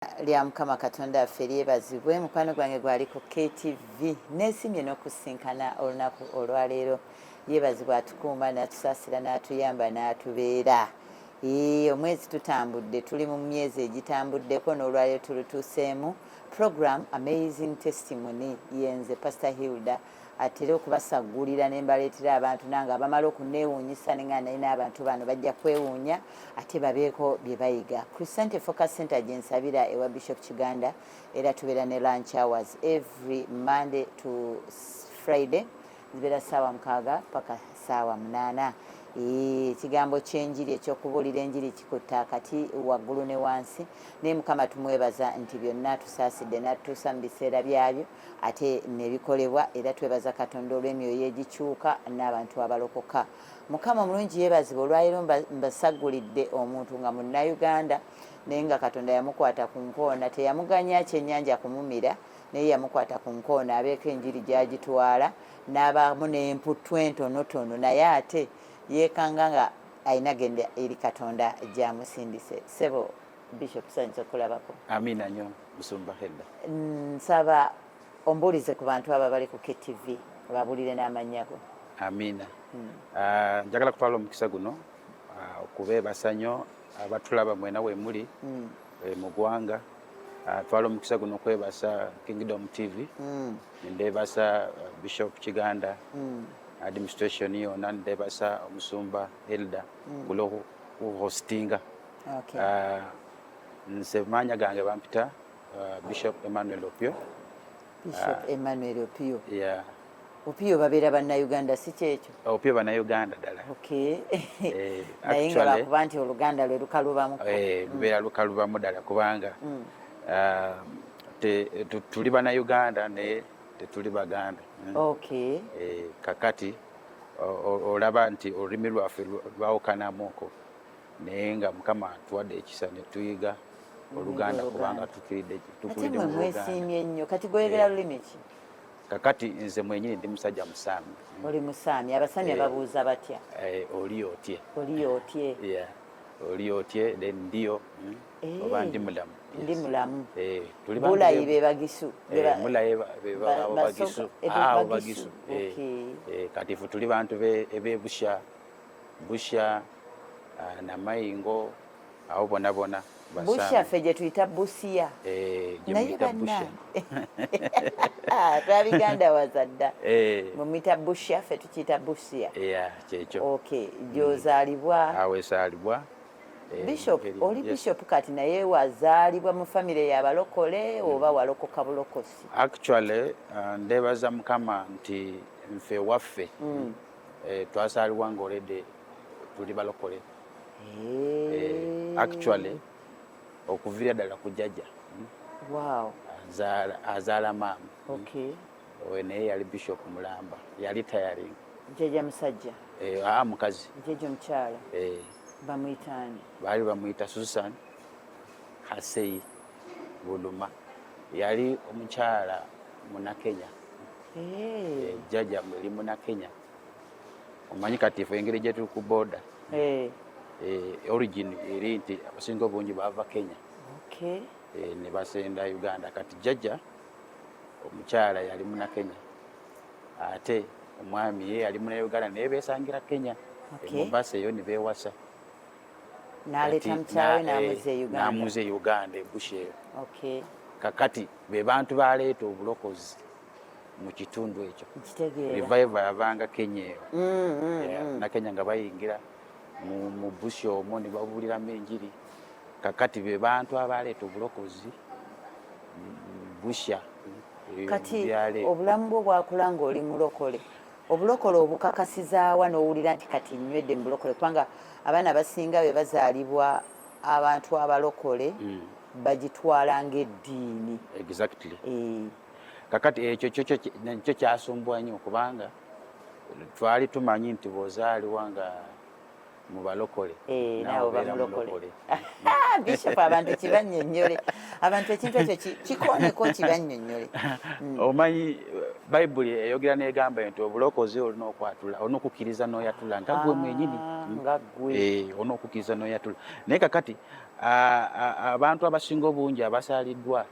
Lya Mukama Katonda waffe lyebazibwe. Mukwano gwange gwali ku KTV, nesimye n'okusinkana olunaku olwaleero. Yeebazibwe atukuuma n'atusaasira n'atuyamba n'atubeera. Omwezi tutambudde, tuli mu myezi egitambuddeko, n'olwaleero tulutuuseemu. Program Amazing Testimony, yenze Pastor Hilda atera okubasaggulira ne mbaleetera abantu nange abamala okuneewuunyisa, nenga naye n'abantu bano bajja kwewuunya ate babeeko bye bayiga. Christianity Focus Center gye nsabira ewa Bishop Kiganda, era tubeera ne lunch hours every Monday to Friday, zibeera 6:00 paka 8:00. Ekigambo ky'enjiri, ekyokubuulira enjiri, kikutta akati waggulu ne wansi, naye Mukama tumwebaza nti byonna tusaasidde n'atutuusa mu biseera byabyo ate nebikolebwa. Era twebaza Katonda olw'emyoyo egikyuka n'abantu abalokoka. Mukama omulungi yeebazibwa. Olwaleero mbasaggulidde omuntu nga Munnayuganda, naye nga Katonda yamukwata ku nkoona. Teyamuganya kyennyanja kumumira, naye yamukwata ku nkoona abeeko enjiri gy'agitwala n'abaamu n'emputtu entonotono, naye ate yeekanga nga alina genda eri Katonda gy'amusindise. Sebo Bishop, sanyusa okulabako. Amiina nnyo, musumba Hilda. Nsaba ombuulize ku bantu abo abali ku KTV, babulire n'amannya go. Amiina. Njagala kutwala omukisa guno okubeebasa nnyo abatulaba mwena we muli mu ggwanga. Twala omukisa guno okwebasa Kingdom TV, ndeebasa Bishop Kiganda, administration yonna, ndeebasa omusumba Hilda kulwokuhostinga. Nze maanya gange bampita Bishop Emmanuel Opio. Bishop Emmanuel Opio. Yeah. Opio babeera Bannayuganda, si kyekyo? Opio Bannayuganda ddala. Eh, naye nga lwakuba nti Oluganda lwe lukalubamu. Lubeera lukalubamu ddala, kubanga tuli Bannayuganda naye tetuli Baganda. Kakati olaba nti olulimi lwaffe lwawukanamuko, naye nga Mukama atuwadde ekisa ne tuyiga Oluganda, kubanga tukiridde Ate tukulidde mwe mu Luganda. Mwesiimye nnyo. Kati gweyogera lulimi ki? Kakati nze mwenyini ndi musajja Musaami. Oli Musaami. Abasaami ababuuza batya? Oli otye? Oli otye? Yeah. Oli otye, then ndiyo, oba ndi mulamu. Ndi mulamu. Tuli bantu Bulayi be Bagisu. Mulayi be abo Bagisu. Ah, abo Bagisu. Bagisu. Kati ife tuli bantu eb'e Busha, Namayingo, awo bona bona. Busha ffe gye tuyita Busiya. Gye Naye muyita Busha. Bannange, twabigandawaza dda. Mwe muyita Busha, ffe tukiyita Busiya. Yeah, kyekyo. Okay, gy'ozaalibwa? Awo esaalibwa. Bishop, oli bishop kati, naye wazaalibwa mu famire y'abalokole oba walokoka bulokosi? Actually, ndebaza Mukama nti nfe waffe twasaalibwa nga already tuli balokole. Actually, okuviira ddala ku jjajja azaala maama. Oyo naye yali bishop mulamba, yali tiring. Jjajja musajja? Aa, mukazi. Jjajja omukyala? Eh. Bamuyitaani? Baali bamuyita Susan Hasei Buluma, yali omukyala Munakenya. Jjajja mweri Munakenya. Omanyi kati ife engeri gye tuli ku border, origin eri nti abasinga obungi bava Kenya, ne basenda Uganda. Kati jjajja omukyala yali Munakenya, ate omwami ye yali Munauganda, naye besangira Kenya. Mombasa eyo ne beewasa. N'aleeta Kati mukyala we n'amuzza e Uganda. N'amuzza e Uganda, ebusha eyo. Kakati be bantu baleeta obulokozi mu kitundu ekyo. Nkitegeera. Revival yavanga Kenya eyo. Yeah, na Kenya nga bayingira mu bush omwo ne babuuliramu enjiri. Kakati be bantu abaleeta obulokozi mu Busha eyo, mu Kati byalo ebyo. Obulamu bwo bwakula ng'oli mulokole. Obulokole obukakasizaawa n'owulira nti kati nywedde mu bulokole? Kubanga abaana abasinga bwe bazaalibwa abantu abalokole, bagitwala ng'eddiini. Exactly. Kakati ekyo kyo kyasumbwa nnyo, kubanga twali tumanyi nti bw'ozaalibwa nga mu balokole, Eh, naawe naawe obeera oba mulokole. mulokole. Bishop, abantu kibannyonnyole. Abantu ekintu ekyo kikooneko kibannyonnyole. Omanyi Bayibuli eyogera n'egamba nti obulokozi olina okwatula, olina okukkiriza n'oyatula nga ggwe mwenyini. Nga ggwe. Olina okukkiriza n'oyatula. Naye kakati abantu abasinga obungi abasaaliddwa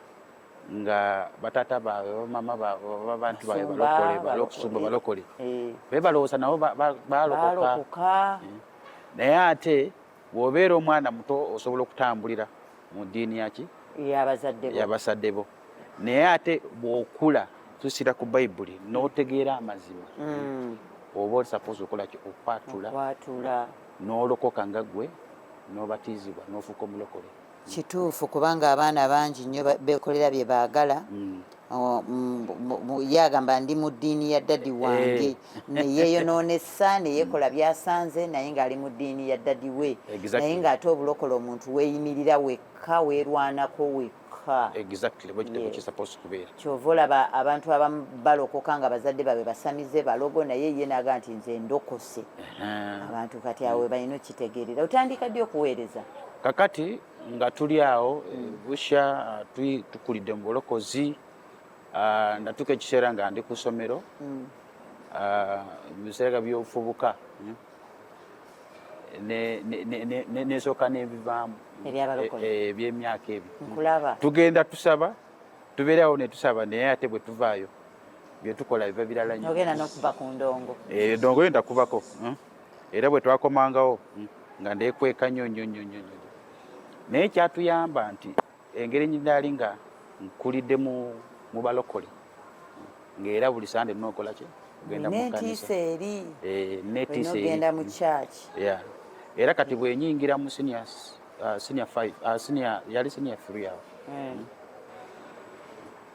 nga bataata baabwe, bamama baabwe, oba abantu baabwe balokole, balokusumba balokole, be balowooza nabo balokoka. Naye ate bw'obeera omwana muto osobola okutambulira mu ddiini yaki y'abazadde bo, naye ate bw'okula tusira ku Bayibuli n'otegeera amazima, oba oli suppose okola ki? Okwatula n'olokoka nga ggwe, n'obatizibwa n'ofuuka omulokole. Kituufu, kubanga abaana bangi nnyo beekolera bye baagala. Ye agamba ndi mu ddiini ya daddy wange, neyeeyonoonesa neyeekola byasanze, naye ng'ali mu ddiini ya daddy we, naye ng'ate obulokole omuntu weeyimirira wekka, weerwanako wekka. Kyova olaba abantu abamu balokoka nga bazadde baabwe basamize, balogo, naye ye naga nti nze ndokose. Abantu kati awo balina okitegeerera. Otandika ddi okuweereza? Kakati nga tuli awo Busha, tukulidde mu bulokozi, natuuka ekiseera nga ndi ku ssomero, mu biseera by'obuvubuka, nesooka n'ebivaamu ebyemyaka ebyo. Tugenda tusaba, tubeerawo ne tusaba, naye ate bwe tuvaayo byetukola biba birala nnyo. Ogenda n'okuba ku ndongo? Endongo yo ndakubako, era bwe twakomangawo nga ndeekweka nnyo nnyo nnyo nnyo nnyo. Naye kyatuyamba nti engeri nyindaali nga nkulidde mu balokole, ng'era buli Sande nookola ki? Ogenda mu kanisa eri netiisa eri ogenda mu church. Yeah, era kati bwe nyingira mu senior 5, senior yali senior 3 awo,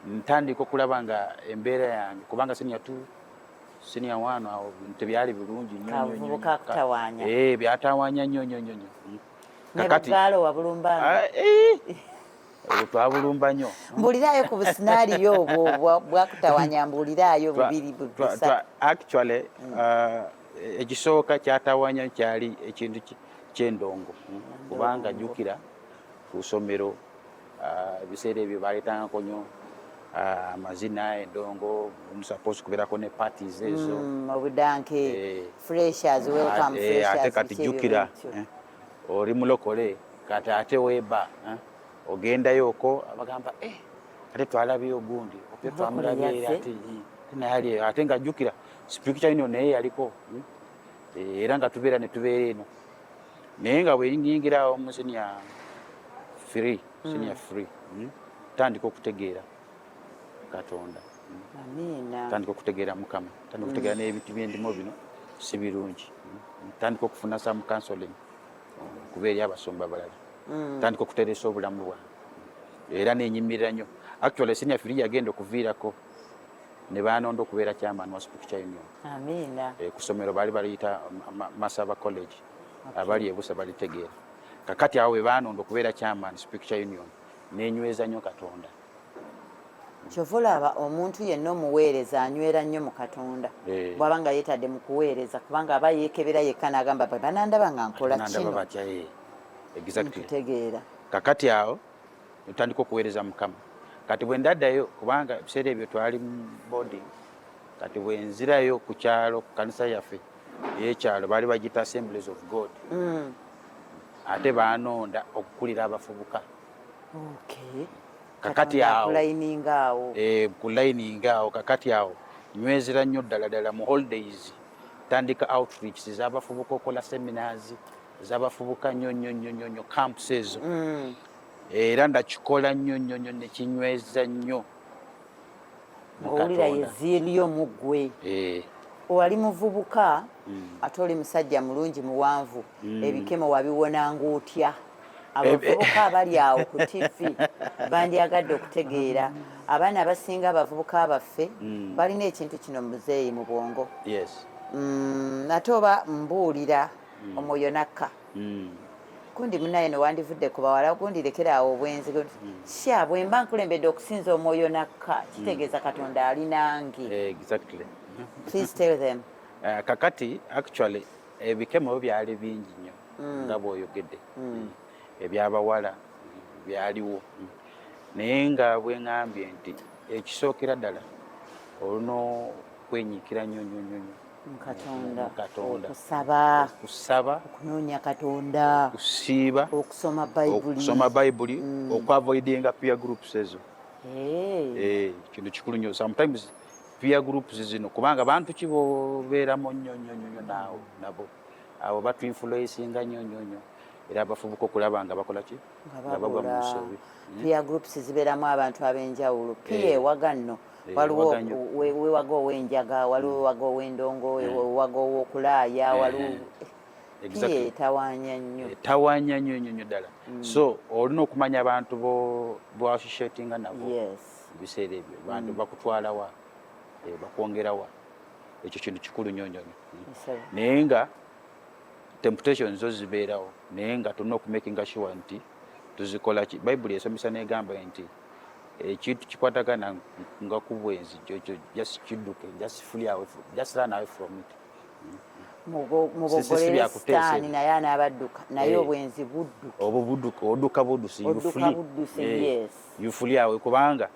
ntandika okulaba nga embeera yange, kubanga senior 2, senior 1 awo tebyali bulungi nnyo nnyo nnyo. Kavubuka akutawaanya. Byatawaanya nnyo nnyo nnyo nnyo. Kakati ne wabulumbanga? Obwo twabulumba nnyo. Mbuuliraayo ku buscenario obwo bwakutawanya, mbuuliraayo bubiri, busatu. Actually, ekisooka kyatawanya kyali ekintu ky'endongo, kubanga jjukira ku ssomero ebiseera ebyo baleetangako nnyo amazina, endongo, musupposed kubeerako ne parties ezo. Obudanke, freshers welcome, freshers. Ate kati jjukira oli mulokole, kati ate weeba ogendayo okwo abagamba, ate twalabye ogundi ope, twamulabye, ate naye ali, ate nga jjukira Spiritual Union naye yaliko, era nga tubeera ne tubeera eno. Naye nga bwe nyingirawo mu senior three, senior three, tandika okutegeera Katonda, tandika okutegeera Mukama, tandika okutegeera n'ebintu byendimo bino si birungi, tandika okufuna some counseling kuba eri abasumba balala, tandika okuteresa obulamu bwange era nenyimirira nnyo. Actually, senior three yagenda okuviirako ne banonda okubeera chairman wa Scripture Union. Amiina. Ku ssomero baali baliyita Masaba College, abali ebusa balitegeera. Kakati awo we banonda okubeera chairman Scripture Union, nenyweza nnyo Katonda. Kyova olaba omuntu yenna omuweereza anywera nnyo mu Katonda, bw'aba nga yeetadde mu kuweereza, kubanga aba yeekebera yekka n'agamba, bwe banandaba nga nkola kino. Batya? Exactly. Nkutegeera. Kakati awo otandika okuweereza Mukama. Kati bwe ndaddayo, kubanga ebiseera ebyo twali mu boarding, kati bwe nzirayo ku kyalo, ku kanisa yaffe ey'ekyalo, baali bagiyita Assemblies of God, ate banonda okukulira abavubuka. Kakati awo kulayininga awo. Ku lining awo. Kakati awo nywezera nnyo ddala ddala. Mu holidays tandika outreach z'abavubuka, okola seminars z'abavubuka nnyo nnyo nnyo nnyo nnyo, camps ezo. Era ndakikola nnyo nnyo nnyo, nekinyweza nnyo mu Owulira Katonda. Yeziiriyo mu ggwe. Wali muvubuka, ate oli musajja mulungi, muwanvu. Ebikemo wabiwonanga otya? Abavubuka abali awo ku TV bandyagadde okutegeera. Abaana abasinga, abavubuka baffe, balina ekintu kino, muzeeyi, mu bwongo. Ate oba mbuulira omwoyo nakka, gundi munaye no wandivudde ku bawala, gundi lekera awo obwenzi. Sha bwe mba nkulembedde okusinza omwoyo nakka, kitegeeza Katonda ali nange. Please tell them. Kakati actually ebikemo byali bingi nnyo nga bw'oyogedde. Ebyabawala byaliwo. Naye nga bwe ŋŋambye nti ekisookera ddala olina kwenyiikira nnyo nnyo nnyo nnyo mu Katonda. Mu Katonda. Okusaba. Okusaba. Okunoonya Katonda. Okusiiba. Okusoma Bayibuli. Okusoma Bayibuli, okuavoidinga peer groups ezo. Eh. Eh, kintu kikulu nnyo. Sometimes peer groups zino, kubanga bantu ki bobeeramu nnyo nnyo nnyo nnyo naawe nabo abo batuinfluencinga nnyo nnyo nnyo, era abafubuka okulaba nga bakola ki? Nga nga bagwa mu babula. nsobi. Peer groups zibeeramu abantu ab'enjawulo. Peer ewaga nno. Waliwo ewaga nnyo. Wewaga ow'enjaga, waliwo wewaga ow'endongo, wewaga ow'okulaaya, waliwo peer. Etawaanya nnyo. Etawaanya nnyo nnyo nnyo ddala. So olina okumanya abantu bo associatinga nabo mu biseera ebyo, bantu bakutwalawa, bakwongerawa. Ekyo kintu kikulu nnyo nnyo nnyo. Naye nga temptation zo zibeerawo, naye nga tulina okumakinga sure nti tuzikola ki? Bayibuli esomesa negamba nti ekintu kikwatagana nga ku bwenzi kyokyo, just kidduke, just flee away from, just run away from it. Si Mubogolere byakuteesa Sitaani ebyo. Naye anaabadduka, naye obwenzi budduka. Obwo budduka, odduka buddusi, you Odduka flee. buddusi, yes. You flee away, kubanga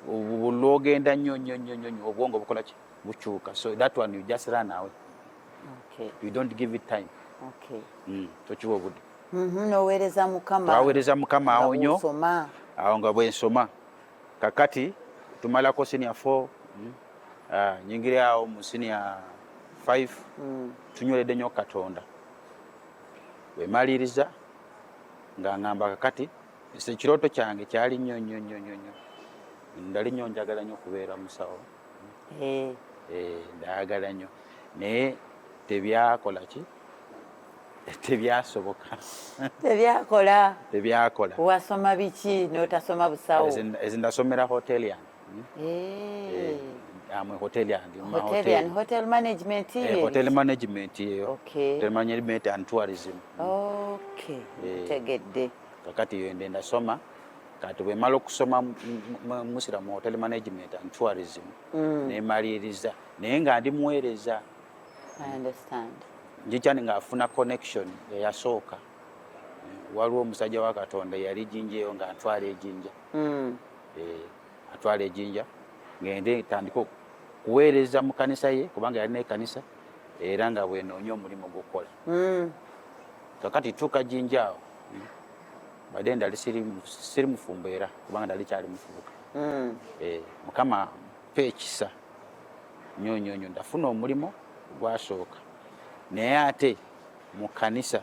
lwogenda nnyo nnyo nnyo nnyo nnyo, obwongo bukola ki? Bukyuka. So that one, you just run away. You don't give it time. Tokiwa obudde. N'oweereza Mukama. Twaweereza Mukama Nga awo nnyo. bw'osoma. Awo nga bwensoma. Kakati tumalako senior 4, nyingira awo mu senior 5. Tunyweredde nnyo Katonda. Bwemaliriza nga ngamba kakati nze ekirooto kyange kyali nnyo nnyo nnyo nnyo nnyo, ndali nnyo njagala nnyo okubeera musawo. Ndayagala nnyo, naye tebyakola ki? Tebyasoboka. Tebyakola. Tebyakola. Wasoma biki n'otasoma busawo? Ezi ndasomera hotelian. Amwe hotelian. Hotelian, hotel management. Hotel management eyo. Hotel management and tourism. Okay, ntegedde. Kakati eyo nde ndasoma. Kati bwemala okusoma musira mu hotel management and tourism, nemaliriza, naye nga ndi muweereza. I understand. Njikyani ng'afuna connection eyasooka. Waliwo omusajja wa Katonda yali Jinja eyo nga ntwala ejinja. Atwala ejinja ngende tandika kuweereza mu kanisa ye, kubanga yalina ekanisa, era nga bwenoonya omulimu gw'okukola. Kakati tuuka Jinja awo, badde ndali siri mufumbo era kubanga ndali kyali mufubuka. Mukama mpa ekisa nnyo nnyo nnyo, ndafuna omulimu gwasooka, naye ate mu kanisa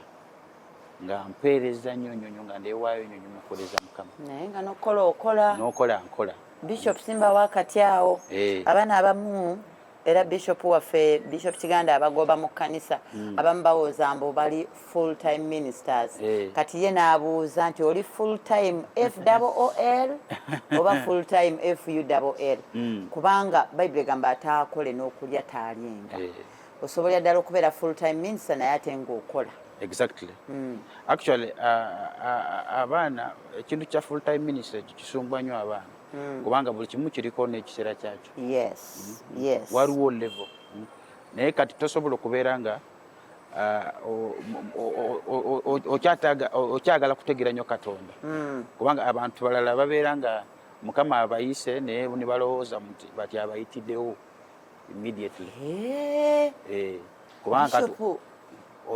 nga mpeereza nnyo nnyo nnyo, nga ndeewaayo nnyo nnyo mukuweereza Mukama. Naye nga nokukola okola. N'okola nkola. Bishop Simba wakati awo, abaana abamu, era bishop waffe, Bishop Kiganda, abagoba mu kkanisa. Abamu bawooza mbu bali full time ministers. Kati ye n'abuuza nti oli full time fool oba full time full? Kubanga Bayibuli egamba ataakole n'okulya taalyenga. Osobolera ddala okubeera full time minister naye ate ng'okola. Exactly. Actually, abaana, ekintu kya full time minister ekyo kisumbwa nnyo abaana, kubanga buli kimu kiriko n'ekiseera kyakyo. Waliwo level. Naye kati tosobola okubeera nga okyagala kutegeera nnyo Katonda, kubanga abantu balala babeera nga Mukama abayise, naye ne balowooza nti bati abayitiddewo immediately. Kubanga kati Bishop,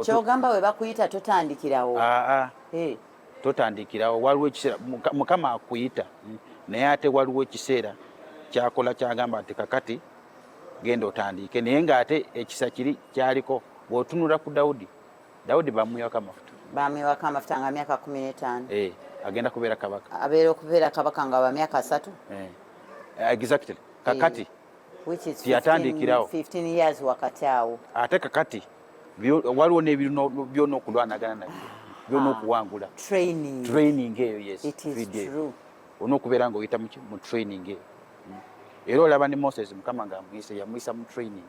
kyogamba we bakuyita totandikirawo? Aa, totandikirawo. Waliwo ekiseera Mukama akuyita, naye ate waliwo ekiseera kyakola kyagamba nti kakati genda otandike, naye ng'ate ekisa kiri kyaliko. Bw'otunula ku Dawudi, Dawudi bamuywako amafuta. Bamwiwako amafuta nga myaka 15. Agenda kubeera kabaka. Abeera okubeera kabaka nga wa myaka 3. Exactly. Kakati which is tiyatandikirawo. 15 years wakati awo. Ate kakati waliwo n'ebirina byona okulwanagana nabyo byona, okuwangula. Training. Training eyo, yes. It is Video. true. Olina okubeera nga oyita mu training eyo. Era olaba ne Moses, Mukama nga amuyise, yamuyisa mu training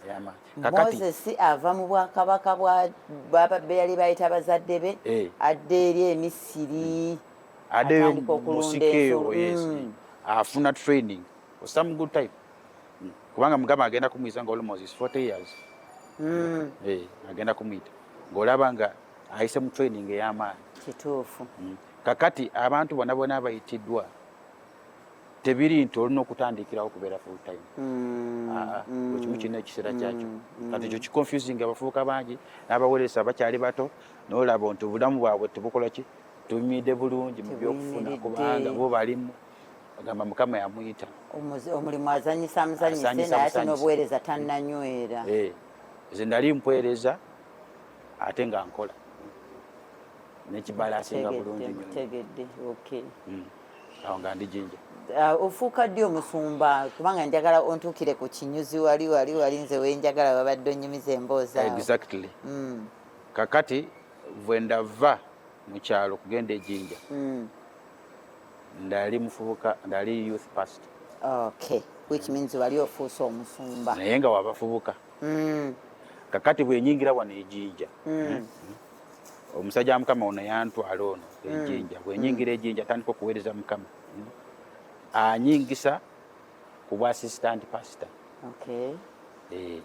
ey'amaanyi. Kakati Moses ava mu bwakabaka be yali bayita bazadde be, adda eri Emisiri. Addeyo Atandika okulunda musika eyo. ensolo. Yes. Afuna training for some good time. Kubanga Mukama agenda kumuyisa nga almost is 40 years. Agenda kumuyita ng'olaba nga ayise mu training ey'amaanyi. Kituufu. Kakati abantu bona bona abayitiddwa tebiri nti olina okutandikirawo okubeera full time. Buli kimu kirina ekiseera kyakyo. Kati ekyo kiconfusing abavubuka bangi n'abaweereza abakyali bato, n'olaba nti obulamu bwabwe tebukola ki, tebuyimiridde bulungi mu byokufuna, kubanga bo balimu agamba Mukama yamuyita. Omulimu azanyisa muzanyise, naye ate n'obuweereza tannanywera. Eh, nze nali mpeereza ate nga nkola nekibala asinga bulungi nnyo. Nkutegedde, okay. Awo nga ndi Jinja. Ofuuka ddi omusumba? Kubanga njagala ontuukire ku kinyuzi wali wali wali nze wenjagala wabadde onyumiza emboozi awo. Exactly. Kakati bwe ndava mu kyalo kugenda e Jinja, ndali mufubuka, ndali youth pastor. Okay, which means wali ofuuse omusumba. Naye nga wabafubuka. Kakati bwenyingira wano e Jinja, omusajja wa Mukama ono yantwala ono e Jinja. Bwenyingira e Jinja atandika okuweereza Mukama, anyingisa ku bwa assistant pastor. Eh,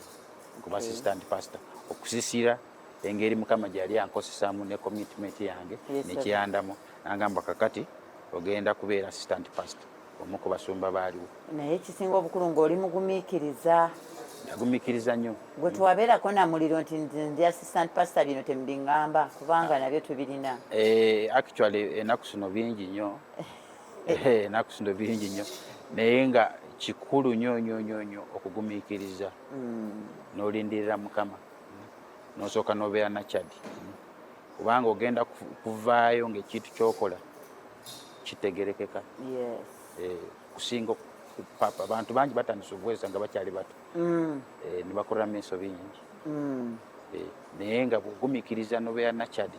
ku bwa assistant pastor okusisira engeri Mukama gye yali ankosesaamu ne commitment yange nekyandamu, nagamba kakati ogenda kubeera assistant pastor, omu ku basumba baaliwo. Naye ekisinga obukulu ng'oli mugumiikiriza. Nagumiikiriza nnyo. Gwe twabeerako na muliro nti ndi assistant pastor, bino temubiŋŋamba kubanga nabyo tubirina. Eh, actually ennaku zino bingi nnyo, ennaku zino bingi nnyo, naye nga kikulu nnyo nnyo nnyo nnyo okugumiikiriza n'olindirira Mukama, n'osooka n'obeera nakyadi, kubanga ogenda kuvaayo ng'ekintu ky'okola kitegerekeka. Kusinga papa abantu bangi batandise obuweereza nga bakyali bato, ne bakoleramu ensobi nyingi. Naye nga bw'ogumiikiriza n'obeera nakyadi,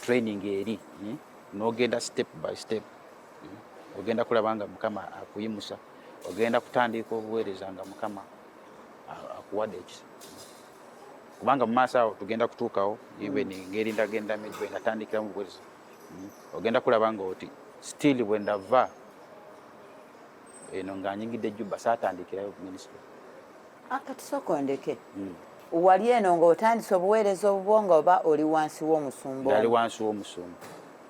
training eri, n'ogenda step by step, ogenda kulaba nga Mukama akuyimusa, ogenda kutandika obuweereza nga Mukama akuwadde ekisa, kubanga mu maaso awo tugenda kutuukawo even ngeri ndagenda bwe natandikiramu obuweereza, ogenda kulaba nga oti still bwe ndava eno nga nyingidde Juba saatandikirayo ministry. Kati sooka ondeke. Wali eno ng'otandise obuweereza obubwo nga oba oli wansi w'omusumba? Ndali wansi w'omusumba.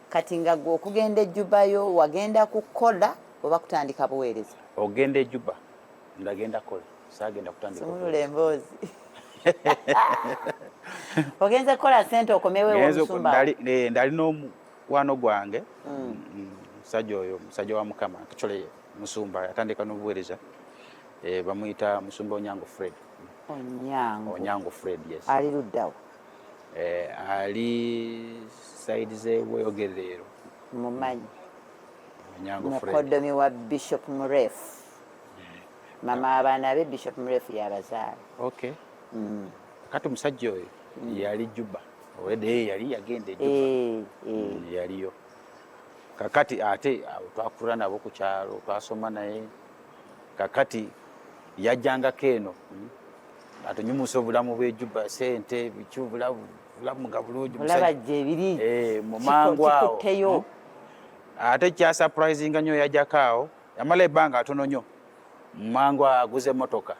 Kati nga gwe okugenda ejjubayo wagenda kukola oba kutandika buweereza? Ogenda ejuba ndagenda kola, saagenda kutandika. Sumulula emboozi. Ogenze kukola sente okomewo ew'omusumba? Ndali n'omukwano gwange, musajja oyo musajja wa Mukama, actually musumba yatandika n'obuweereza, bamuyita musumba Onyango Fred. Onyango? Onyango Fred, yes. Ali luddawo? Ali side z'ebweyogerero. Mumanyi. Onyango Fred. Mukoddomi wa Bishop Murefu, mama abaana be Bishop Murefu yabazaala. Okay. Kati omusajja oyo yali Juba already, yali yagenda e Juba. Yaliyo. Kakati ate awo twakula nabo ku kyalo, twasoma naye. Kakati yajjangako eno, atunyumusa obulamu bw'ejuba, sente biki, obulamu nga bulungi. Olaba gyebiri. Mu mangu awo kikutteyo. Ate kyasurprisinga nnyo, yajjako awo yamala ebbanga atono nnyo, mangu aguze emmotoka.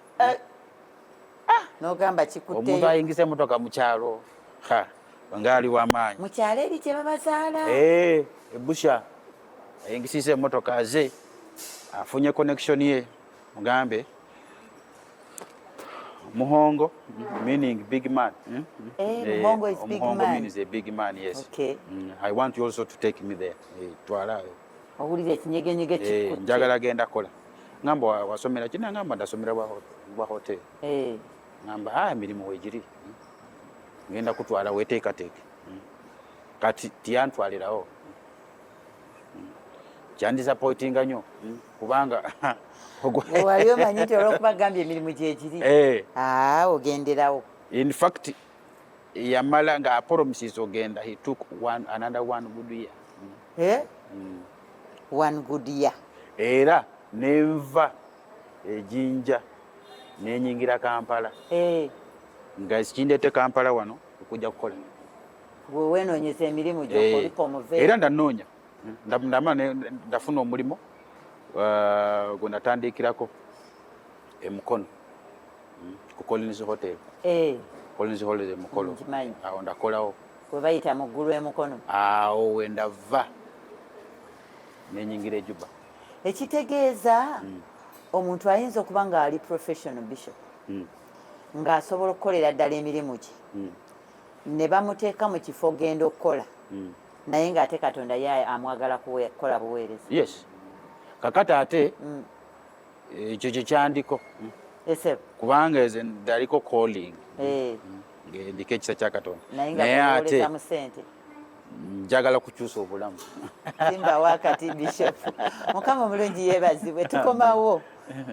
N'ogamba omuntu kikutteyo. Ayingiza emmotoka mu kyalo, ha, ngaali w'amaanyi. Mu kyalo eri gye babazaala. Ebusha ayingisiza emmotoka, aze afunye connection ye, mugambe Muhongo, meaning big man. Muhongo is big Muhongo man. Means a big man, yes. Okay. I want you also to take me there. Twala. Owulira ekinyegenyege kikutte. Njagala genda kola. Ngamba wasomera kina? Ngamba ndasomera bwa hotel. Ngamba emirimu weegiri. Ngenda kutwala weteekateeke. Kati tiyantwalirawo. Kyandisappointinga nnyo kubanga Wali omanyi nti olwokuba gambye emirimu gyegiri, ogenderawo. In fact yamala nga apromises ogenda, he took one, another one good year. Eh? One good year. Era nenva ejinja nenyingira Kampala, nga kindeete Kampala wano okujja kukola. Gwe weenoonyeza emirimu gyokoliko omuve. Era ndanoonya, ndamala ndafuna omulimu gwe natandikirako emukono, ku Collins Hotel. Collins Hotel emukono. Ngimanyi. Awo ndakolawo. We bayita mu ggulu emukono. Awo wendava. Nenyingira ejuba. Ekitegeeza omuntu ayinza okuba ng'ali professional bishop, ng'asobola okukolera ddala emirimu gye, ne bamuteeka mu kifo genda okukola, naye ng'ate Katonda ye amwagala kukola buweereza. Yes, kakati ate ekyo kyekyandiko. Esebo. Kubanga ezo ndaliko calling, ng'endiko ekisa kya Katonda. Naye nga naye ate balowoleza mu ssente. Njagala kukyusa obulamu. Simba wakati, bishop, Mukama omulungi yeebazibwe. Tukomawo,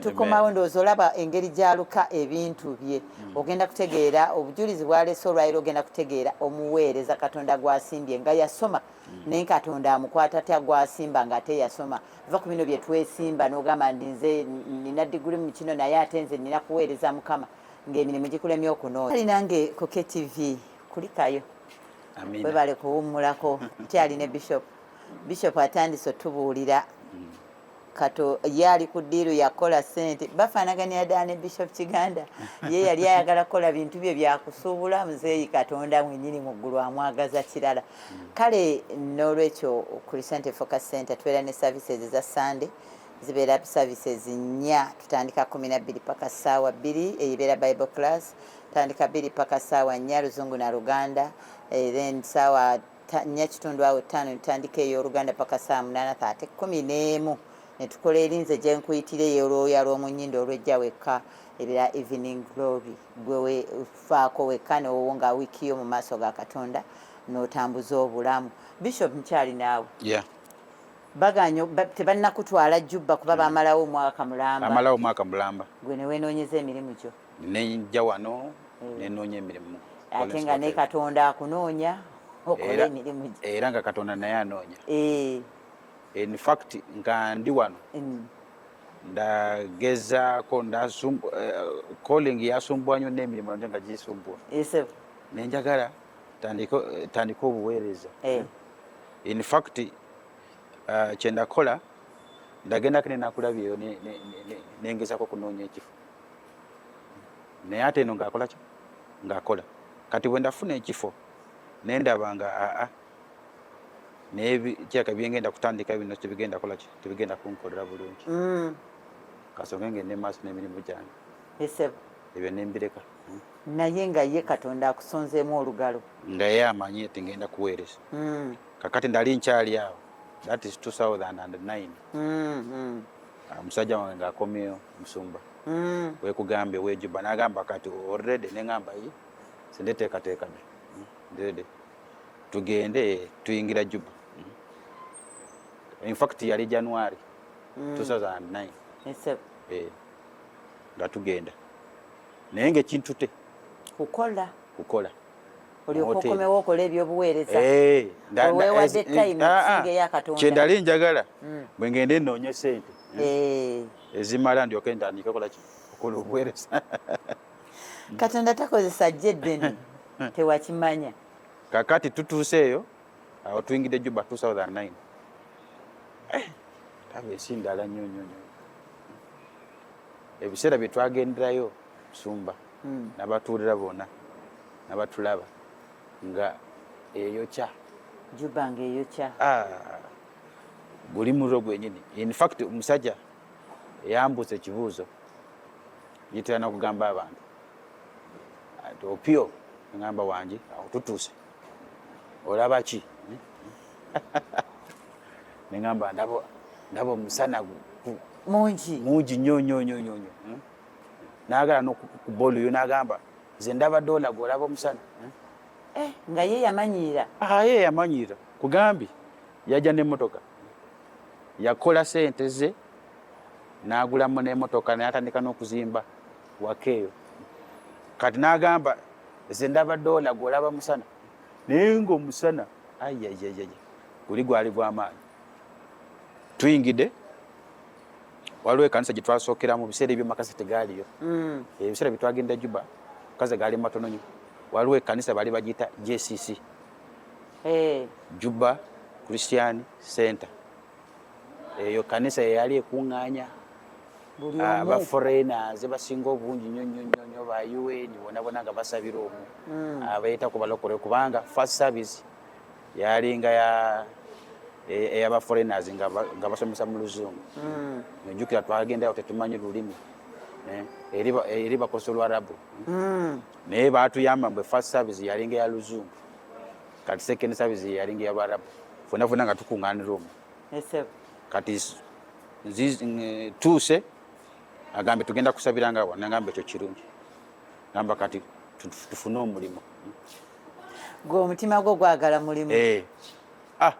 tukomawo. Ndowooza olaba engeri gy'aluka ebintu bye, ogenda kutegeera obujulizi bwalese olwaliro, ogenda kutegeera omuweereza Katonda gw'asimbye nga yasoma, naye Katonda amukwata atya gw'asimba ng'ate yasoma. Va ku bino bye twesimba n'ogamba ndi nze nina diguli mu kino, naye ate nze nina kuweereza Mukama, ng'emirimu gikulemye okunoonya. Ali nange ku KTV, kulikayo. Amina. Webale kuwummulako. Nkyali ne bishop. Bishop atandise otubuulira kato ye ali ku deal yakola sente, bafaanaganira ddala ne Bishop Kiganda. Ye yali ayagala kukola bintu bye byakusuubula. Muzeeyi Katonda mwennyini mu ggulu amwagaza kirala. Kale n'olwekyo Christianity Focus Center tubeera ne services eza Sunday, zibeera services nnya. Tutandika 12 paka ssaawa 2, eyo ebeera Bible class. Tutandika 2 paka ssaawa 4, Luzungu na Luganda. Then saawa 4 kitundu awo 5 netutandika ey'Oluganda paka saawa 8. Ate 11 netukola erinze gye nkuyitira ey'olwoya lw'omunyindo olwejja wekka, ebeera evening glory. Gwe faako wekka newowo nga wiiki yo mu maaso ga Katonda n'otambuza obulamu. Bishop, nkyali naawe. Baganye tebannakutwala Jubba kuba bamalawo omwaka mulamba. Amalawo omwaka mulamba. Gwe ne weenoonyeza emirimu gyo. Nenjja wano nenoonya emirimu. Ate nga ne Katonda akunoonya okola emirimu gye. Era nga Katonda naye anoonya. In fact, nga ndi wano ndagezaako calling yasumbuwa nnyo n'emirimu nate nga gisumbuwa. Esebo. Nenjagala tandike obuweereza. In fact, kyendakola ndagendako nenakulabyeyo nengezako okunoonya ekifo, naye ate eno ngaakola ki, ngaakola. Kati bwe ndafuna ekifo nendaba nga aa, naye kiraka byengenda kutandika bino tebigenda kola ki, tebigenda kunkolera bulungi. Kasonge ngende maaso n'emirimu gyange. Esebo. Ebyo nembireka. Naye nga ye Katonda akusonzeemu olugalo. Nga ye amanyi nti ngenda kuweereza. Kakati ndali nkyali awo, that is 2009. Omusajja wange ng'akomyewo, musumba wekugambye wejuba, n'agamba kati already, neŋamba yi sindeteekateeka dda, ready tugende tuyingira Juba. In fact yali January 2009. Esebo. Eh, nga tugenda, naye ngaekintute kukola. Kukola. Olyoka Hoteri. okomewo okola ebyobuweereza. Eh, Weewadde time ah, ah. okusinga eya Katonda. Kyendali njagala bwe ngende noonye sente ezimala ndyoke ntandike kola ki, okola obuweereza. Katonda takozesa jje eddene, tewakimanya. Kakati tutuuse eyo, awo tuyingidde Juba 2009. Eh, taba ensi ndala nnyo nnyo nnyo. Ebiseera bye twagenderayo, sumba, n'abatuulira bonna n'abatulaba nga eyokya. Juba ng'eyokya. Ah, guli muliro gwenyini. In fact omusajja eyambuuza ekibuuzo yitera n'okugamba abantu ati, "Opio," ngamba, "Wangi, awo tutuuse olaba ki?" Neŋamba ndaba omusana mungi. Mungi nnyo nnyo nnyo nnyo nnyo. N'agala n'okukuba oluyo n'agamba, "Nze ndaba dola, gw'olaba omusana." Eh, nga ye yamanyiira. Ah, ye yamanyiira. Kugambye yajja n'emmotoka, yakola sente ze n'agulamu n'emmotoka, n'atandika n'okuzimba waka eyo. Kati n'agamba, "Nze ndaba dola, gw'olaba musana," naye ng'omusana ayayayaya guli gwali gw'amaanyi. Tuyingidde, waliwo ekanisa gye twasookera. Mu biseera ebyo makasa tegaaliyo. Ebiseera bye twagenda Juba kaza gaali matono nnyo. Waliwo ekkanisa baali bagiyita JCC, Juba Christian Center. Eyo kanisa yeyali ekuŋŋaanya buli omu. Aba foreigners basinga obungi nnyo nnyo nnyo nnyo, ba UN bona bona nga basabira omwo, abeeta ku balokole, kubanga first service yalinga ya Eyaba foreigners nga basomesa mu Luzungu. Nejjukira twagendayo tetumanyi lulimi, eri bakozesa Olwarabu, naye batuyamba mbwe first service yalinga ya Luzungu, kati second service yalinga ya Lwarabu, fonna fonna nga tukuŋŋaanira omwo. Kati tuuse agambe tugenda kusabira nga wano, nagamba ekyo kirungi, gamba kati tufune omulimu. Gwe omutima gwo gwagala mulimu. Eh. Ah,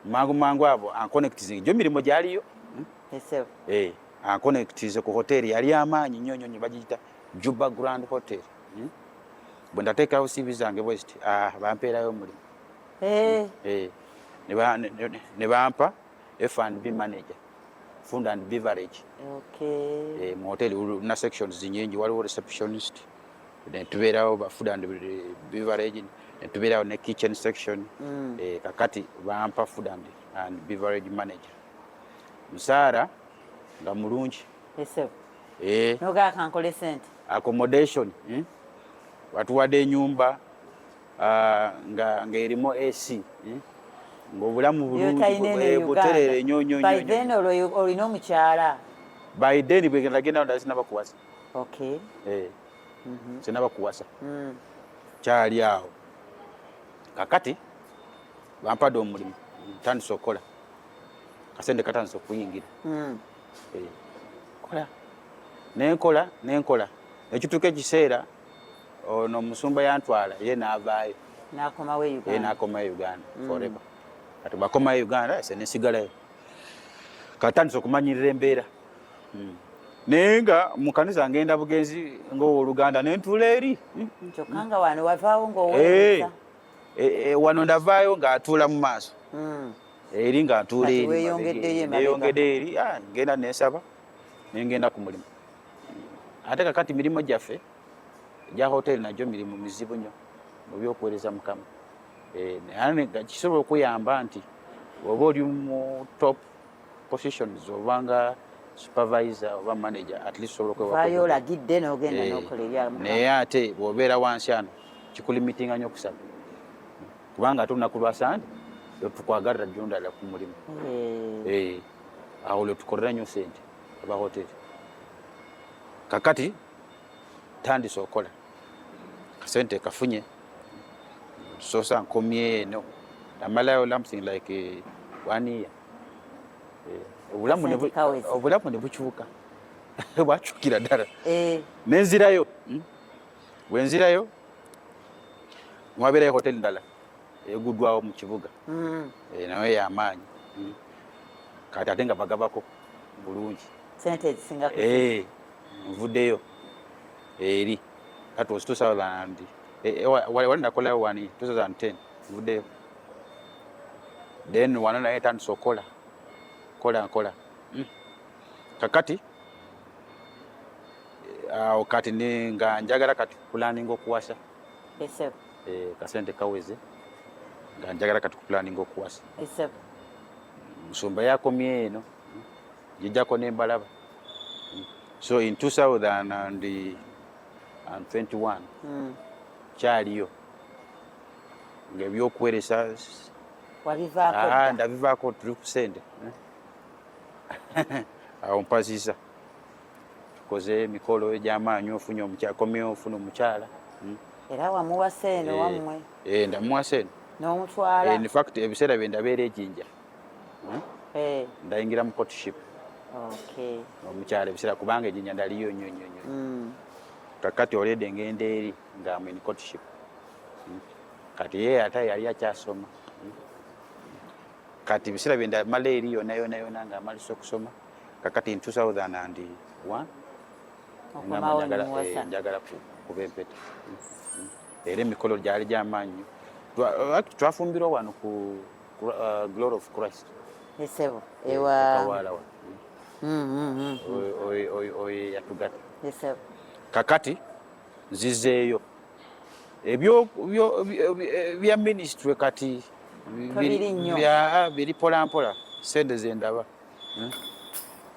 mangu mangu abo anconnectize gyo mirimu gyaliyo. Eh, anconnectize ku hoteli yali amaanyi nnyo nnyo nnyo, bagiyita Juba Grand Hotel, Bwe ndateekawo CV zange bweziti, ah, bampeerayo omulimu. Eh, ne bampa F&B manager, food and beverage. Eh, mu hoteli na sections nyingi, waliwo receptionist, netubeerawo ba food and beverage, netubeerawo ne kitchen section. Eh, kakati bampa food and beverage manager, musaara nga mulungi. Eh. Nogaa kankole sente. Accommodation, Batuwadde enyumba, ah, nga ng'erimu AC, Ng'obulamu bulungi, butereere nnyo nnyo nnyo. By then olina omukyala? By then bwe nagenda ndala sinaba kuwasa. Eh. Sinaba kuwasa. Kyali awo, kakati bampadde omulimu, ntandise okukola, kasente katandise okuyingira. Eh, kola nenkola nenkola, ekituuka ekiseera ono omusumba yantwala ye n'avaayo. N'akomawo e ye Uganda. N'akomayo Uganda forever. Kati bwakomayo Uganda, ese nesigalayo, katandise okumanyirira embeera. Naye nga mu kanisa ngenda bugenzi ng'owooluganda nentuula eri. Kyokka nga wano wavaawo ng'oweereza. Eh, eh, wano ndavaayo ng'atuula mu maaso, eri ng'atuula Kati eri weeyongeddeyo emabega. Neeyongedde eri, ah, ngenda nensaba nengenda ku mulimu. Ate kakati mirimu gyaffe egya hoteri nagyo mirimu mizibu nnyo mu byokuweereza Mukama. Eh, naye nga kisobola okuyamba nti oba oli mu top positions, obanga supervisor oba manager, at least osobola okwewa. Vaayo olagidde n'ogenda Eh, n'okola ebya Mukama. Naye ate bw'obeera wansi ano kikulimitinga nnyo okusaba, kubanga ate olunaku lwa Sande lwetukwagalira jundala ku mulimu. Eh, awo lwetukolera nnyo sente aba hoteri. Kakati tandise okola, kasente kafunye, sosa nkomye eno, namalayo something like one year. Eh, obulamu ne bu- Kasente kaweze. Obulamu ne bukyuka, bwakyukira ddala. Nenzirayo, Bwenzirayo wabeerayo hoteri ndala eguddwawo mu kibuga. Eh, naye yamaanyi. Kati ate nga bagabako bulungi. Sente ezisinga Eh, nvuddeyo eri, that was 2000 and wali nakolayo wani 2010, nvuddeyo, then wano naye tandise okukola, kola nkola. Kakati awo kati nga njagala kati kupulaninga okuwasa. Eh, kasente kaweze nga njagala kati kupulaninga okuwasa. Musumba yakomye eno, jijjako nembalaba. So in 2021 kyaliyo ngaebyokuweeresa Wabivaako Ah, dda. Ndabivaako, tuli ku sente. Awo mpazisa, tukoze emikolo egy'amaanyi, ofunye omukyala, komyewo ofuna omukyala. Era wamuwasa eno? Eh, Wammwe? Eh, ndamuwasa eno. N'omutwala? In fact ebiseera bye ndabeera ejinja, Ndayingira mu courtship omukyala ebiseera, kubanga ejinja ndaliyo nnyo nnyo nnyo. Kakati already ngenda eri nga am in courtship. Kati ye ate yali akyasoma. Kati ebiseera bye ndamala eri yonna yonna yonna nga amalisa okusoma. Kakati in 2001 Okomawo njagala, n'omuwasa. Eh, njagala kuba empeta. Era emikolo gyali gyamaanyi nnyo. Twafumbirwa wano ku Glory of Christ. Esebo. Eh, Ewa Kawaala wano. Oyo yatugata. Esebo. Kakati nzizeeyo ebyo bya ministry kati Tobiri nnyo. Biri mpola mpola, sente zendaba.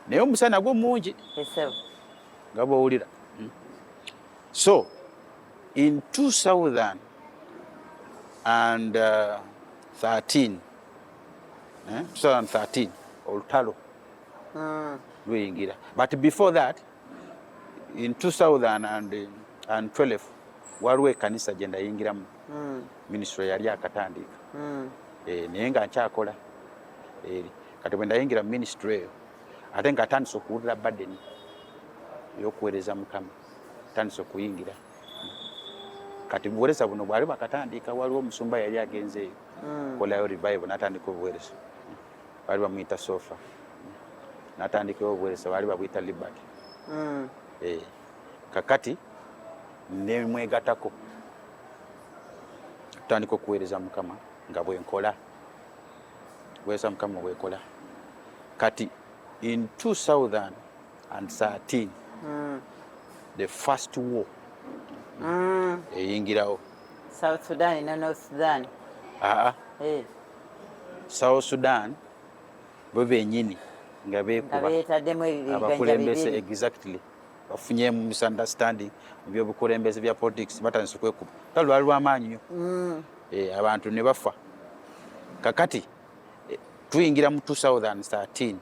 Naye omusana gwo mungi nga bwowulira. So in 2013 2013 olutalo luyingira. But before that, in 2012, waliwo ekkanisa gye ndayingiramu, ministry yali akatandika. Naye nga nkyakola eri. Kati bwe ndayingira mu ministry eyo, ate nga atandise okuwulira burden ey'okuweereza Mukama, tandise okuyingira. Kati buweereza buno bwali bwakatandika, waliwo omusumba yali agenze eyo kolayo revival, n'atandika obuweereza, baali bamuyita Sofa, n'atandikayo obuweereza, baali babuyita Liberty. Kakati nemwegatako, tutandika okuweereza Mukama nga bwenkola, kuweereza Mukama bwekola. Kati in 2013, the first war eyingirawo. South Sudan ne North Sudan. Aa. Eh, South Sudan bo benyini nga nga beekuba beetaddemu ebibiganja abakulembeze bibiri. Exactly, bafunyemu misunderstanding mu byobukulembeze bya politics, batandise okwekuba. Lutalo lwali lwamaanyi nnyo. Abantu ne bafa. Kakati tuyingira mu 2013,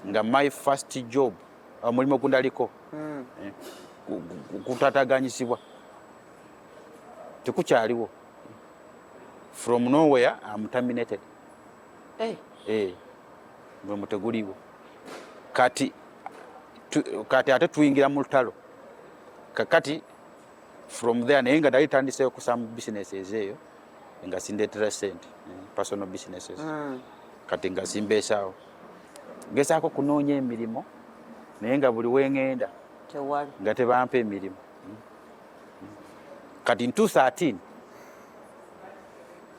Nga my first job, omulimu gundaliko gutataganyisibwa, tekukyaliwo. From nowhere am terminated. Mulimu teguliwo. Kati kati ate tuyingira mu lutalo. Kakati from there, naye nga nali tandiseyo ku some businesses eyo nga sindeetera sente, personal businesses. Kati nga simbeesaawo, ngezaako kunoonya emirimu, naye nga buli weŋŋenda tewali. Nga tebampa emirimu. Kati in 213,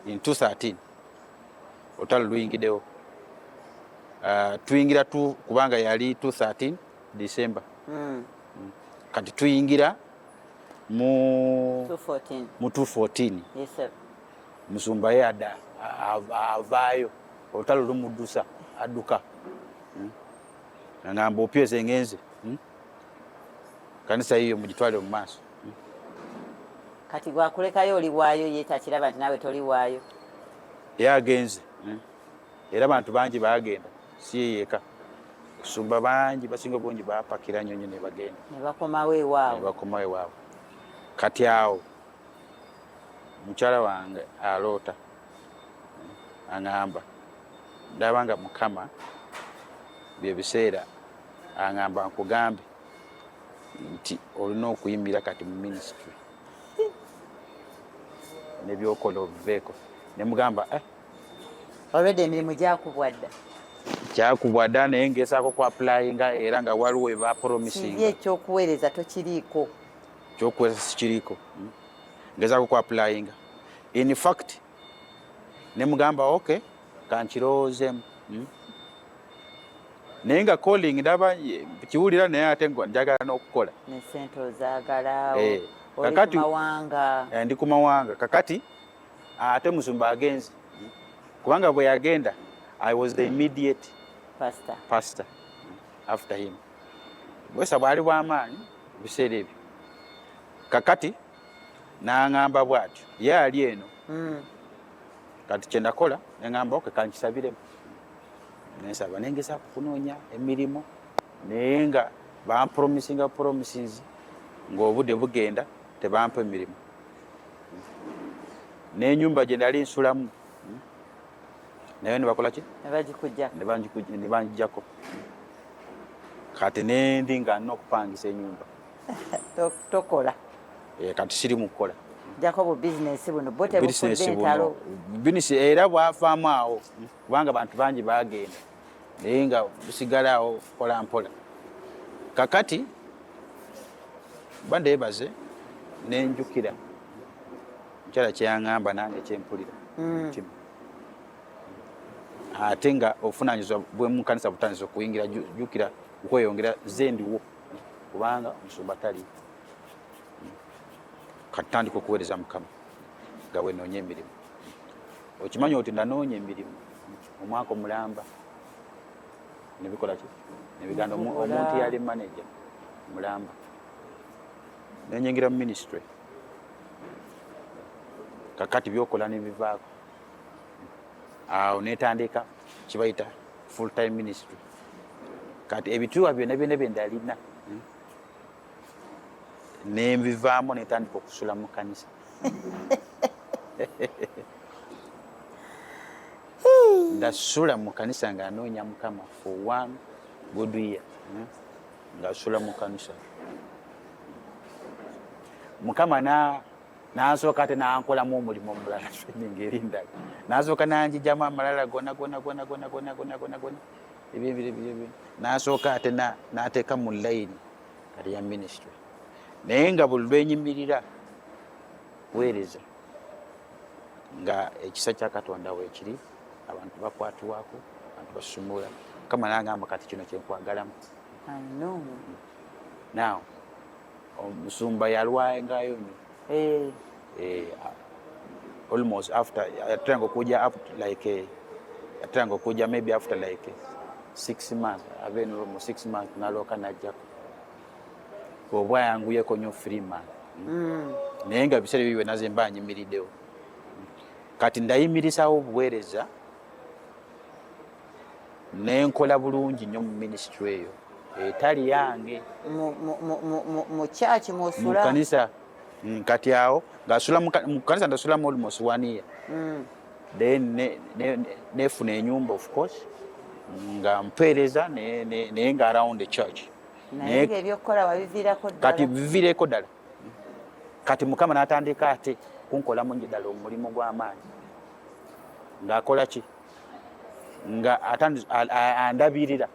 in 213 olutalo luyingiddewo. Tuyingira tu kubanga yali 213 December. Kati tuyingira mu 214. Mu 214. Yes, sir. Musumba ye adda avaayo, olutalo lumuddusa, adduka. Agamba, "Opyeze ngenze. Kanisa yiyo mugitwale mu maaso." Kati gwakulekayo oli waayo, ye takiraba nti naawe toli waayo. Ye agenze. Era bantu bangi bagenda, si ye yeka. Sumba bangi basinga obungi bapakira nyonyi ne bagenda. Ne bakomawo ne ewaabwe. Bakomawo ewaabwe. Kati awo mukyala wange aloota, aŋŋamba, ndaba nga Mukama byebiseera aŋŋamba nkugambe nti olina okuyimira kati mu ministry, nebyokola obiveeko. Nemugamba, "Eh." Already emirimu gyakubwa dda. Kyakubwa dda, naye ngezaako ku applyinga, era nga waliwo Kibi ebapromisinga. Ekyokuweereza tokiriiko. Kyokuweereza sikiriiko. Ngezaako ku applyinga. In fact nemugamba, "Ok, kankirowoozemu." Naye nga calling ndaba kiwulira, naye ate nga njagala n'okukola. Ne sente ozaagala. Eh, oli kakati ku mawanga. Ndi ku mawanga. Kakati ate musumba agenze, kubanga bwe yagenda I was the immediate pastor. Pastor after him. Bwesa bwali bw'amaanyi ebiseera ebyo. Kakati n'aŋŋamba bw'atyo, ye ali eno. Kati kyenakola, neŋŋamba, "Ok, kankisabiremu." Nensaba, nengezaako kunoonya emirimu, naye nga bampromisinga promises, ng'obudde bugenda tebampa emirimu. N'enyumba gye nali nsulamu nayo ne bakola ki? Ne bagikujja. Ne banjijako. Kati nendi nga nina okupangisa enyumba. Tokola. Kati siri mu kukola. Jjako bu bizinesi buno bo tebufudde Bizinesi entalo. Buno bizinesi era bwavaamu awo, kubanga bantu bangi bagenda, naye nga busigala awo mpola mpola. Kakati bandeebaze, nenjukira mukyala kyeyaŋŋamba, nange kyempulira mutima, ate nga obuvunanyizibwa bwemukanisa butandise okuyingira, jjukira okweyongera, ze ndiwo kubanga omusumba tali. Kati tandika okuweereza Mukama nga bwenoonya emirimu. Okimanyi oti nanoonya emirimu omwaka omulamba, nebikola ki, nebiganda. Nebikola. Omuntu yali manager mulamba, nenyingira mu ministry. Kakati byokola nebivaako. Awo netandika kibayita full time ministry. Kati ebituwa byonna byonna byendalina nembivaamu, netandika okusula mu kanisa. Ndasula mu kanisa nga anoonya Mukama for one good year, Ngasula mu kanisa, Mukama nansooka ate nankolamu omulimu omulala, training eri ndala. Nasooka nanjijamu amalala gona gona gona gona gona gona gona gona, ebyo nasooka ate nateeka mu layini kati ya ministry. Naye nga buli lwenyimirira weereza, nga ekisa kya Katonda weekiri, abantu bakwatibwako, abantu basumula. Mukama nagamba, "Kati kino kyenkwagalamu." Now omusumba yalwangayo nnyo. Eh, almost after yateranga okuja like yateranga okuja maybe after like 6 months, abe mu 6 months nalooka najjako, oba ayanguyeko nnyo 3 months. Naye nga biseera ebyo byonna ze mba nyimiriddewo. Kati ndayimirisawo obuweereza, nenkola bulungi nnyo mu ministry eyo etali yange. Mu kyaki? Mu mwosula? Kanisa. Kati awo ngasula mu kanisa, ndasulamu almost one year. Then nefuna enyumba, of course nga mpeereza, naye nga around the church. Naye nga ebyokukola wabiviirako Kati ddala. Biviireko ddala. Kati Mukama n'atandika ate kunkolamu nje ddala omulimu gw'amaanyi. Ng'akola ki? Nga andabirira.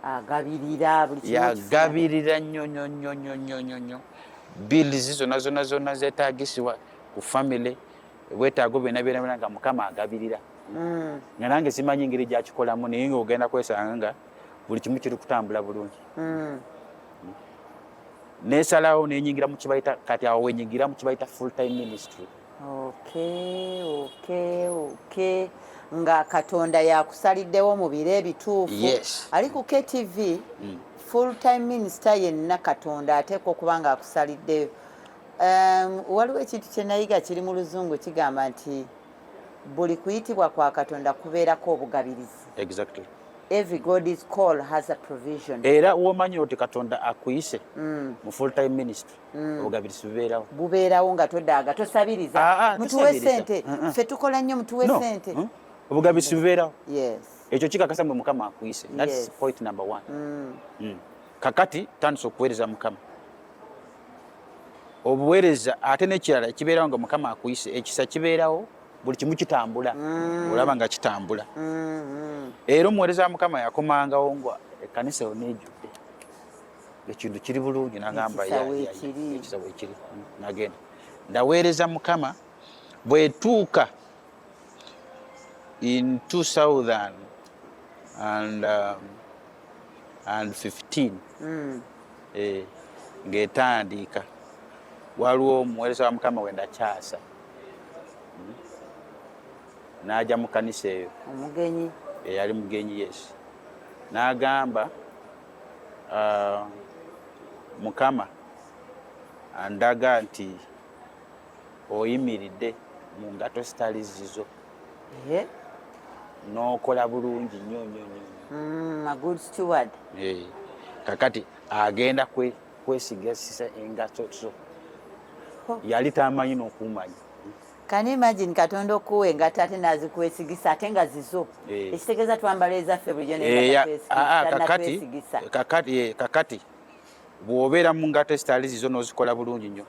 Agabirira buli kimu okifuna. Yagabirira nnyo nnyo nnyo nnyo nnyo nnyo nnyo. Bills zonna zonna zonna zetaagisibwa ku family, obwetaago byonna byonna byonna, nga Mukama agabirira. Nga nange simanyi ngeri gyakikolamu, naye nga ogenda kwesanga nga buli kimu kiri kutambula bulungi. Nesalawo nenyingira mu kibayita, kati awo wenyingira mu kibayita full time ministry. Okay, nga Katonda yakusaliddewo mu biro ebituufu. Yes. Ali ku KTV. Full time minister yenna Katonda ateekwa okuba nga akusaliddeyo. Waliwo ekintu kye nayiga kiri mu Luzungu, kigamba nti buli kuyitibwa kwa Katonda kubeerako obugabirizi. Every God's call has a provision. Era womanyi oti Katonda akuyise mu full time ministry, obugabirizi bubeerawo. Bubeerawo nga todaaga tosabiriza. Ah, ah, "Mutuwe tosabiriza. sente, ffe tukola nnyo, mutuwe No. sente." Obugabirizi bubeerawo. Ekyo kikakasa mwe Mukama akuyise. That's point number one. Kakati tandisa okuweereza Mukama, obuweereza. Ate n'ekirala ekibeerawo nga Mukama akuyise, ekisa kibeerawo, buli kimu kitambula. Olaba nga kitambula. Era omuweereza wa Mukama yakomangawo nga ekkanisa yonna ejjudde, ekintu kiri bulungi, nagamba, Ekisa "Ya, weekiri." Ekisa weekiri. Nagenda ndaweereza Mukama. Bwetuuka in 2015, ng'etandika, waliwo omuweereza wa Mukama wendakyasa, N'ajja mu kanisa eyo. Omugenyi? Eyali mugenyi, yes. N'agamba, "Ah, Mukama andaga nti oyimiridde mu ngato zitali zizo n'okola bulungi nnyo nnyo nnyo." A good steward. Kakati agenda kwesigasisa engato zo. Yali tamanyi n'okumanya. Can you imagine Katonda okuwa engato ate nazikwesigisa, ate nga zizo? Ekitegeeza twambala ezaffe bulijjo. Ah, ah, kakati Natwesigisa. Kakati bw'obeera mu ngato ezitali zizo n'ozikola bulungi nnyo,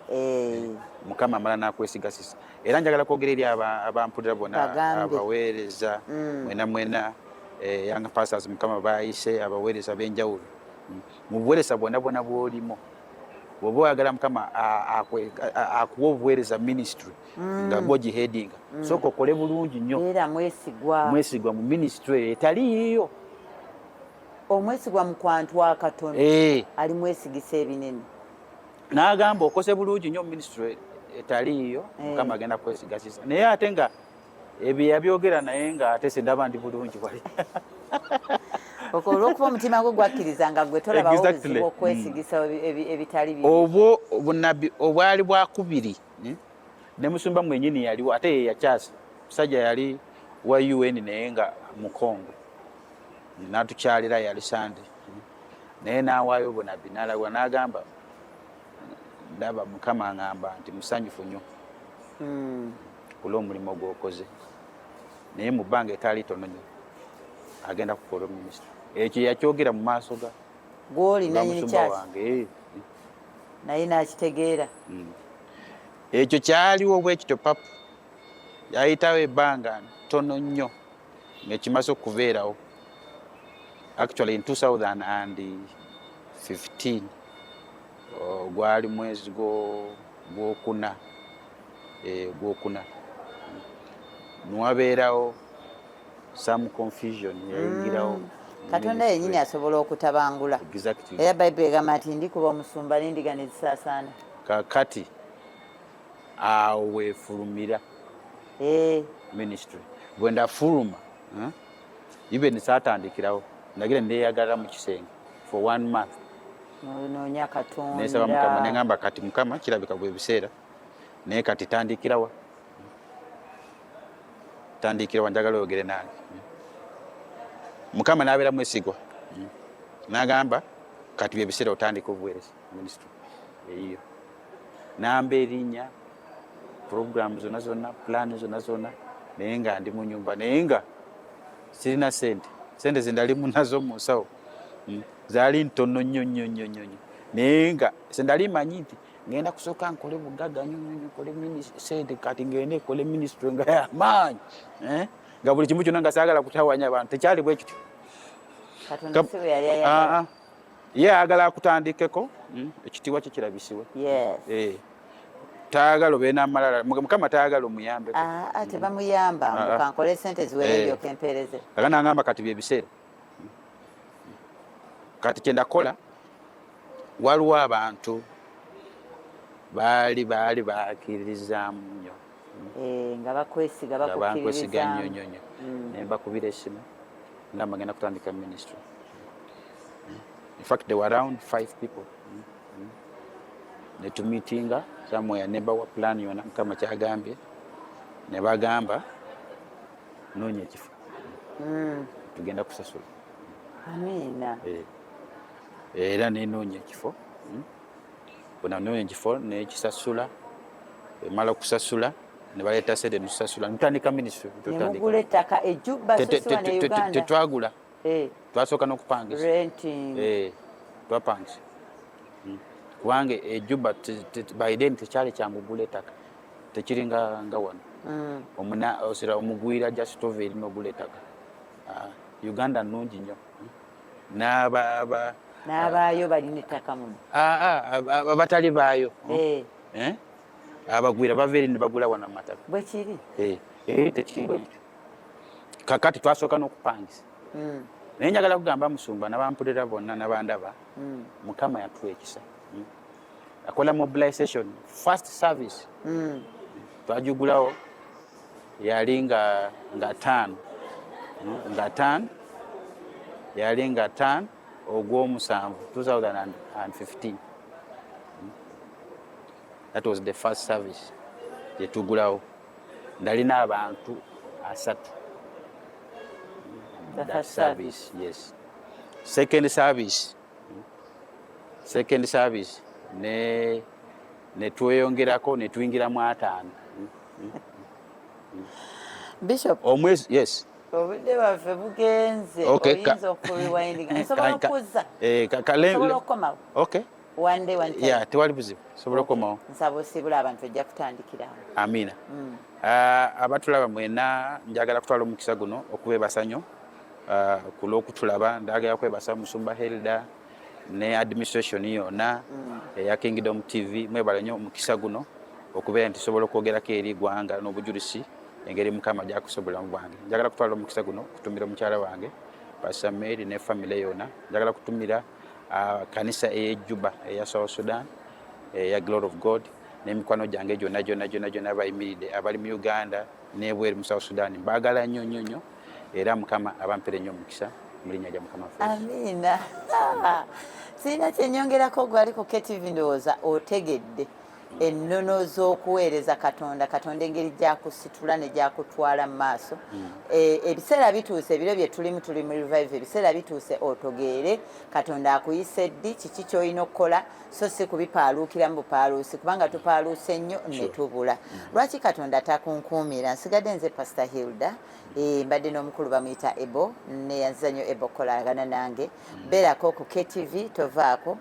Mukama amala n'akwesigasisa. Era njagala kwogera eri abampulira bonna, Bagambe. abaweereza mwena mwena, young pastors Mukama bayise, abaweereza b'enjawulo. Mu buweereza bwonna bwonna bw'olimu, bw'oba oyagala Mukama akuwa obuweereza, ministry, nga gwogiheadinga, sooka okole bulungi nnyo. Era mwesigwa. Mwesigwa mu ministry eyo etali yiyo. Omwesigwa mu kwantu akatono ali mwesigisa ebinene. N'agamba, "Okose bulungi nnyo mu ministry etali yiyo, Mukama agenda kwesigasisa." Naye ate nga ebyo yabyogera, naye nga ate sindaba ndi bulungi wali. Olwokuba omutima gwo gwakkiriza nga gwe tolabawo obuzibu okwesigisa ebitali bibi. Obwo obunabbi obwali bwakubiri, Ne musumba mwenyini yaliwo, ate ye yakyasa musajja yali wa UN naye nga Mukongo, natukyalira, yali Sande, naye nawaayo obunabbi, nalagwa n'agamba, ndaba Mukama aŋŋamba nti musanyufu nnyo olw'omulimu gw'okoze, naye mu bbanga etaali tono nnyo agenda kukola minisita. Ekyo yakyogera mu maaso ga Gwoli nanyini musumba kyaki wange, eh. Naye nakitegeera. Ekyo kyaliwo bwekityo papu yayitawo ebbanga ntono nnyo ng'ekimaze okubeerawo. Actually, in 2015, gwali mwezi gwokuna, gwokuna, nwabeerawo some confusion yayingirawo. Katonda yennyini asobola okutabangula. Exactly. Era Bayibuli egamba nti ndikuba omusumba n'endiga ne zisaasaana. Kakati awo weefulumira ministry. Bwe ndafuluma, even saatandikirawo, nagira neyagalira mu kisenge for one month. Noonya Katonda. Nesaba Mukama, neŋamba, kati Mukama, kirabika bwe biseera, naye kati tandikirawa? Tandikirawa? Njagala oyogere nange. Mukama n'abeera mwesigwa, n'agamba, kati bye biseera otandika obuweereza, ministry eyiyo. Namba erinnya, program zonna zonna, plan zonna zonna, naye nga ndi mu nyumba, naye nga sirina sente. Sente zendalimu nazo mu nsawo, zaali ntono nnyo nnyo nnyo nnyo nnyo, naye nga sendali manyi nti ngenda kusooka nkole bugagga nnyo nnyo nnyo, nkole sente, kati ngende nkole ministry nga yamaanyi, eh? Nga buli kimu kyonna nga saagala kutawanya abantu. Tekyali bwe kityo. Katonda si bwe yali ayagala. Ah, ah. Ye ayagala akutandikeko, ekitiibwa kye kirabisiwe. Eh. Tayagala obeere n'amalala. Mukama tayagala omuyambeko. Ah, ah, tebamuyamba. Ah, ah. Kankole sente ziwere, ndyoke empeereze. Aga nangamba, kati byebiseera, kati kyendakola, waliwo abantu baali bakkiririzaamu nnyo. Eh, nga bakwesiga. Nga bankwesiga nnyo. Bakukkiririzaamu. Nnyo nnyo. Ne mbakubira essimu, ngamba ngenda kutandika ministry. In fact, there were around five people. Ne tumeetinga somewhere, ne bawa plan yona Mukama kyagambye, ne bagamba, noonya ekifo, tugenda kusasula. Amiina. Eh, era nenoonya ekifo. Bwe nanoonya ekifo nekisasula, emala okusasula ne baleeta sente, netusasula, nutandika ministry. Ne mugula ettaka ejjubba sosi ne Uganda? Tetwagula. Twasooka n'okupangisa. Renting. Eh, twapangisa. Kubanga ejjuba by then tekyali kyangu gula ettaka, tekiri nga wano. Osira omugwira just ova eri n'ogula ettaka. Ah, Uganda nnungi nnyo. N'abaayo balina ettaka muno. Ah, ah, abatali baayo. Eh? Abagwira bava eri ne bagula wano amataka. Bwe kiri. Eh, eh, tekiri bwe kityo. Kakati twasooka n'okupangisa, naye njagala kugamba musumba nabampulira bonna nabandaba, Mukama yatuwa ekisa. Akola mobilization, first service twagigulawo yali nga 5, nga 5, yali nga 5 ogw'omusanvu 2015. That was the first service gyetugulawo. Ndalina abantu 30. The That first service, yes. Second service ne tweyongerako ne tuyingiramu 50. Bishop. Omwezi, yes. Obudde bwaffe bugenze. Okay, Oyinza okurewind? Nsobola okuzza? Eh, Nsobola okukomawo? Okay. One day, one time. Yeah, tewali buzibu, sobola okukomawo. Nsaba osiibula abantu, ojja kutandikirawo. Amiina. Ah, abatulaba mwena, njagala kutwala omukisa guno okubeebasa nnyo, ku lw'okutulaba. Njagala kwebasa musumba Helda ne administration yonna eya Kingdom TV. Mwebale nnyo omukisa guno okubeera nti sobola okwogerako eri eggwanga n'obujulisi engeri Mukama gyakusobola mu bwange. Njagala kutwala omukisa guno okutumira omukyala wange Pastor Mary ne family yonna. Njagala kutumira kanisa ey'ejjuba eya South Sudan eya Glory of God n'emikwano gyange gyonna gyonna gyonna gyonna abayimiridde abali mu Uganda n'ebweru mu South Sudan. Mbaagala nnyo nnyo nnyo, era Mukama abampere nnyo omukisa mu linnya lya Mukama waffe Yesu. Amiina. Sirina kyenyongerako. Gwali ku KTV, ndowooza otegedde. Ennono z'okuweereza Katonda, Katonda engeri gy'akusitula ne gy'akutwala mu maaso. Ebiseera bituuse, ebiro bye tulimu, tuli mu revival. Ebiseera bituuse otogeere Katonda akuyise ddi, kiki ky'olina okukola, so si kubipaaluukiramu bupaaluusi, kubanga tupaaluuse nnyo ne tubula. Lwaki Katonda takunkuumira? Nsigadde nze Pastor Hilda. Mbadde n'omukulu bamuyita Ebo. Neyanziza nnyo Ebo okukolagana nange. Beerako ku KTV, tovaako.